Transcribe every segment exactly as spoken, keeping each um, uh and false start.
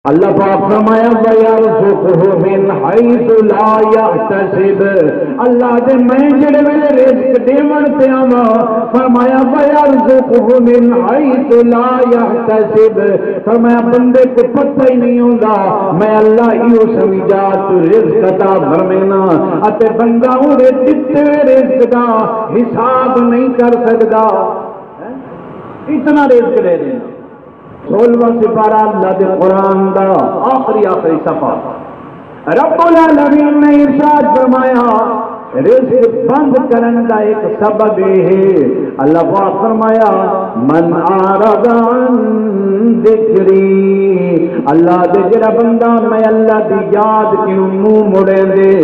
اللہ پاک فرمایا، "وَيَرْزُقْهُ مِنْ حَيْثُ لَا يَحْتَسِبُ۔" اللہ دے میں جڑے ویلے رزق دیون تے آواں، فرمایا، "وَيَرْزُقْهُ مِنْ حَيْثُ لَا يَحْتَسِبُ۔" فرمایا، بندے کو پتہ ہی نہیں ہوندا، میں اللہ ایو سمجھا تو رزق عطا فرمینا، اتے بندہ اوندا دتے ہوئے رزق دا حساب نہیں کر سکدا۔ اتنا رزق دے دینا۔ سولہواں سپارہ اللہ دے قرآن دا آخری، آخری صفحہ۔ رب العالمین نے ارشاد فرمایا، رزق بند کرن دا ایک سبب اے ہے۔ اللہ پاک فرمایا، "من اعرض عن ذکری۔" اللہ دے جڑا بندہ میں اللہ دی یاد کنوں منہ موڑیندے،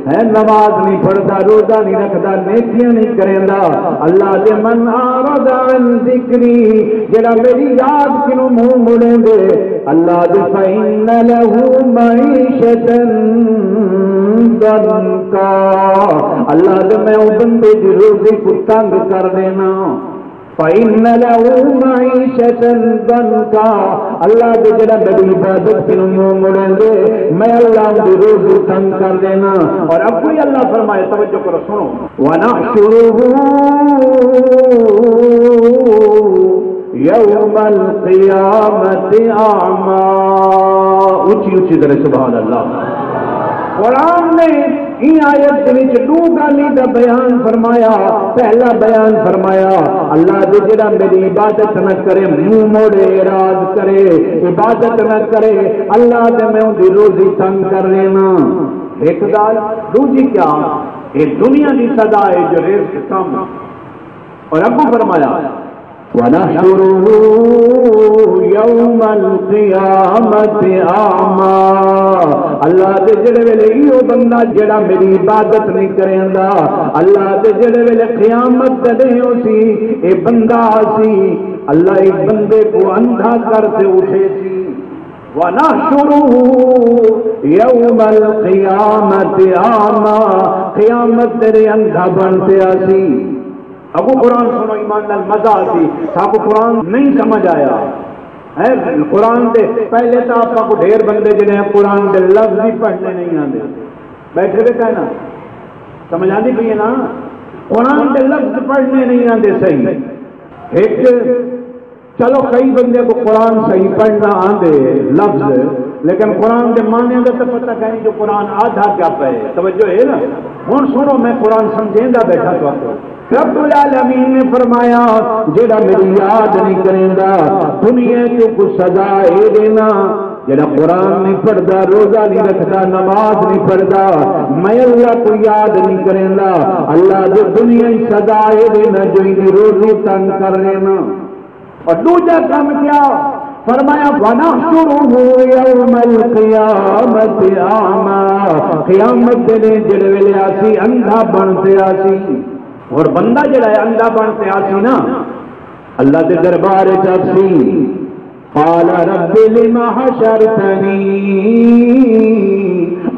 ہے، نماز نہیں پڑھدا، روزہ نہیں رکھدا، نیکیاں نہیں کریندا، اللہ دے، "من اعرض عن ذکری"، جڑا میری یاد کنوں منہ موڑیندے، اللہ دے، "فإن له معيشة ضنكا"، اللہ دے، میں او بندے دی روزی کو تنگ کر دینا۔ فإن له معيشة ضنكا، اللہ دے جڑا میری عبادت کنوں منہ موڑیندے، میں اللہ دی روزی تنگ کر دینا۔ اور اب کوئی اللہ فرمائے، توجہ کرو، سنو، "ونحشره يوم القيامة أعمى۔" اچھی اچھی ذرا سبحان اللہ۔ قرآن نے ایں آیت دے وچ ݙو ڳالھیں دا بیان فرمایا۔ پہلا بیان فرمایا، اللہ دے جڑا میری عبادت نہ کرے، منہ موڑے، اعراض کرے، عبادت نہ کرے، اللہ دے میں اوندی روزی تنگ کر لینا۔ ہک ڳالھ، ݙوجھی کیا؟ اے دنیا دی سزا ہے جو رزق کم۔ اور اڳوں فرمایا، "ونحشره يوم القيامة أعمى۔" اللہ دے جڑے ویلے ایہو بندہ جڑا میری عبادت نہیں کریندا، اللہ دے جڑے ویلے قیامت دے ݙینہہ ہوسی، اے بندہ آسی، اللہ ایک بندے کو اندھا کر تے اٹھیسی۔ "ونحشره يوم القيامة أعمى۔" قیامت دے ݙینہہ اندھا بݨ تے آسی۔ اڳوں قرآن سنو، ایمان نال مزہ آسی۔ ساکوں قرآن نہیں سمجھ آیا۔ ہے، قرآن دے پہلے تاں آپاں کوں ڈھیر بندے جڑے ہیں قرآن دے لفظ ہی پڑھنے نہیں آندے۔ بیٹھے وے کائنا؟ سمجھ آندی پئی ہے نا؟ قرآن دے لفظ پڑھنے نہیں آندے صحیح۔ ہک، چلو کئی بندے کو قرآن صحیح پڑھنا آندے لفظ، لیکن قرآن دے معنی دا تاں پتہ کائنی جو قرآن آدھا کیا پئے۔ توجہ ہے نا؟ ہݨ سنو، میں قرآن سمجھیندا بیٹھا تہاکوں۔ رب العالمین نے فرمایا، جڑا میری یاد نہیں کریندا، دنیا چ کو سزا اے دینا۔ جڑا قرآن نہیں پڑھدا، روزہ نہیں رکھدا، نماز نہیں پڑھدا، میں اللہ کو یاد نہیں کریندا، اللہ دے دنیا ہی سزا اے دینا جو ایندی روزی تنگ کر لینا۔ اور دوجا کم کیا؟ فرمایا، "ونحشره يوم القيامة أعمى۔" قیامت دے ݙینہہ جڑے ویلے آسی، اندھا بݨ تے آسی۔ اور بندہ جڑا ہے اندھا بݨ تے آسی نا، اللہ دے دربار وچ آسی، "قال رب لم حشرتني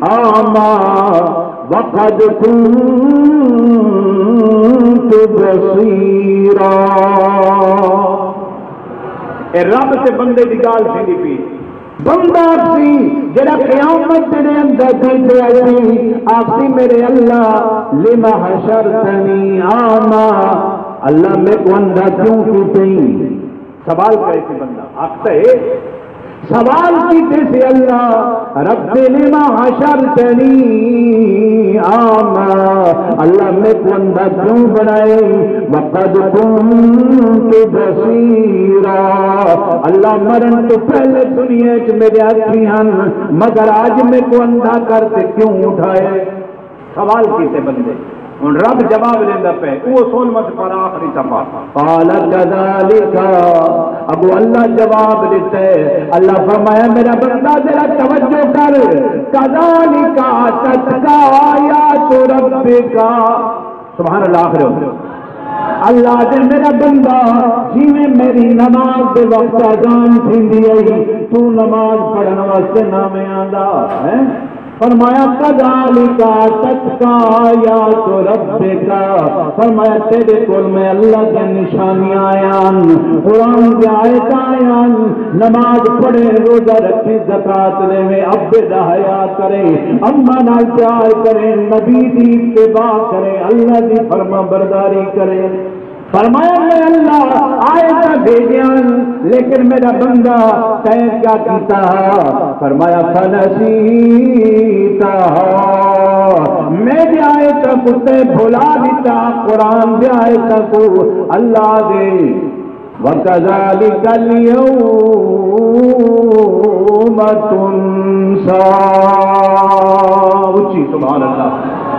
أعمى وقد كنت بصيرا۔" اے رب تے بندے دی ڳالھ تھیندی پئی۔ بندہ آکھسی، جڑا قیامت دے ݙینہہ اندھا تھی تے آسی، آکھسی، "میرے اللہ، لم حشرتنی اعمی، اللہ میکوں اندھا کیوں کیتیں؟" سوال کرے سی بندہ، آکھدا ہے، سوال کیتے سی اللہ، "رب لم حشرتنی اعمی"، اللہ میکوں اندھا کیوں بݨائے؟ "وقد كنت بصيرا"، اللہ مرݨ توں پہلے دنیا وچ میݙے اکھیں ہن، مگر اڄ میکوں اندھا کر تے کیوں اٹھائے؟ سوال کیتے بندے۔ ہݨ رب جواب ݙیندا پئے، او سولہواں سپارہ آخری صفحہ۔ قال كذلك، اڳوں اللہ جواب ݙتے۔ اللہ فرمایا، میرا بندہ ذرا توجہ کر، كذلك أتتك آيات ربك۔ سبحان اللہ آکھو۔ اللہ دے میرا بندہ، جیویں میری نماز دے وقت اذان تھیندی ہے، تو نماز پڑھن واسطے نہ میں آندا ہے۔ فرمایا، "کذالک اتتک آیات ربک۔" فرمایا، "تیرے کول میں اللہ دے نشانیاں آیاں، قرآن دے آیتاں آیاں، نماز پڑھے، روزہ رکھے، زکوٰۃ ݙیوے، ابے دا حیا کرے، اماں نال پیار کرے، نبی دی اتباع کرے، اللہ دی فرما برداری کرے۔" فرمایا، "میں اللہ آیتاں بھیجیاں، لیکن میرا بندہ، تیں کیا کیتا ہا؟" فرمایا، "فنسیتہا۔" میری آیتاں کوں تیں بھلا ݙتا، قرآن دی آیتاں کوں، اللہ دے۔ "وکذالک الیوم تنسی۔" اچی سبحان اللہ۔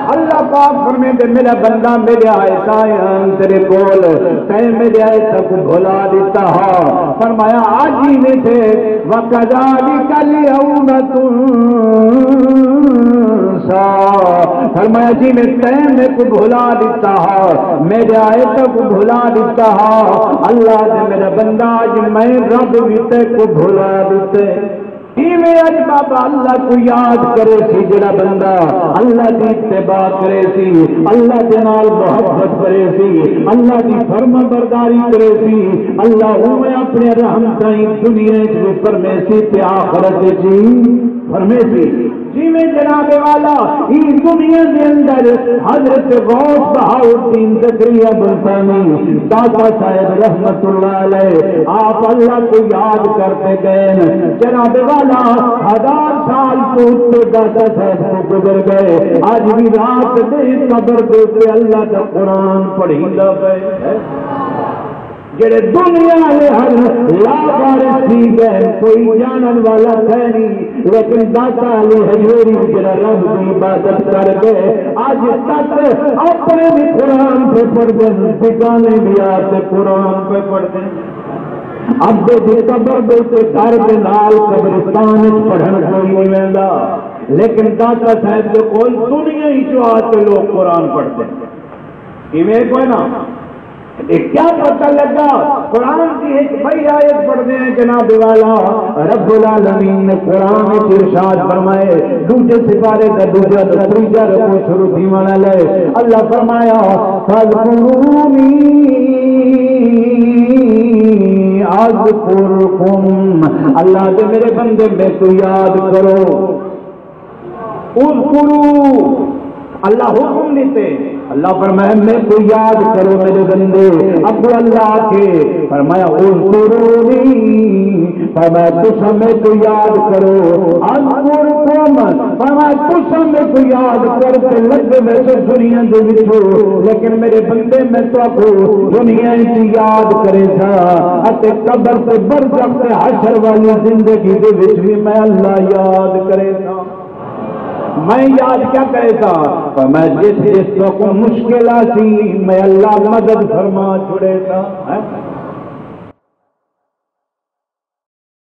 اللہ پاک فرمیندے، "میرا بندہ، میرے آیتاں آیاں تیرے کول، تیں میرے آیتاں کوں بھلا ݙتا ہا۔" فرمایا، "اڄ ہی نہیں تھے، وکذالک الیوم تنسی۔" فرمایا، "جی میں تیں میکوں بھلا ݙتا ہا، میرے آیتاں کوں بھلا ݙتا ہا، اللہ دے میرا بندہ، اڄ میں رب وی تیکوں بھلا ݙتے۔" ایویں اڄ بابا اللہ کوں یاد کرے سی جڑا بندہ اللہ دی اتباع کرے سی، اللہ دے نال محبت کرے سی، اللہ دی فرما برداری کرے سی، اللہ اوویں اپنے رحمتاں ہی دنیا وچ وی فرمے سی تے آخرت وچ وی فرمے سی۔ جیویں جناب والا ایں دنیا دے اندر حضرت غوث بہاؤالدین زکریا بلسانی داتا صاحب رحمت اللہ علیہ آپ اللہ کو یاد کرتے گئے۔ جناب والا ہزار سال تو اتنے داتا صاحب کو گزر گئے، اج بھی رات دے قبر دے تے اللہ دا قرآن پڑھیندا پئے۔ جڑے دنیا والے ہن، لا وارث تھی گئے، کوئی جانن والا ہے نہیں، لیکن داتا علی حجویری جڑا رب دی عبادت کر گئے، اج تک اپنے بھی قرآن پہ پڑھدے، بیگانے بھی آ تے قرآن پہ پڑھدے۔ ابے دی قبر دے تے گھر دے نال قبرستان وچ پڑھن کوئی نہیں ویندا، لیکن داتا صاحب دے کول دنیا ہی چوں آ تے لوگ قرآن پڑھدے۔ ایویں کوئی نہ۔ اے کیا پتہ لگا؟ قرآن دی ایک بڑی آیت پڑھدے ہیں جناب والا، رب العالمین نے قرآن وچ ارشاد فرمائے، دوجے سپارے دا دوجا تے تیجا رکوع شروع تھیوݨ والا ہے۔ اللہ فرمایا، "فاذکرونی اذکرکم۔" اللہ دے میرے بندے، میکوں یاد کرو۔ اذکرو، اللہ حکم ݙتے، اللہ فرمائے، "میکوں یاد کرو میرے بندے۔" اڳوں اللہ آکھے، فرمایا، "اذکرونی"، فرمایا، "تساں میکوں یاد کرو۔" اذکرکم، فرمایا، "تساں میکوں یاد کر تے لڳے ویسو دنیا دے وچوں، لیکن میرے بندے، میں تہاکوں دنیا وچ یاد کریساں، اتے قبر تے برزخ تے حشر والی زندگی دے وچ وی میں اللہ یاد کریساں۔" میں یاد کیا کریساں؟ فرمایا، جس جس تہاکوں مشکل آسی، میں اللہ مدد فرما چھوڑیساں۔ ہیں؟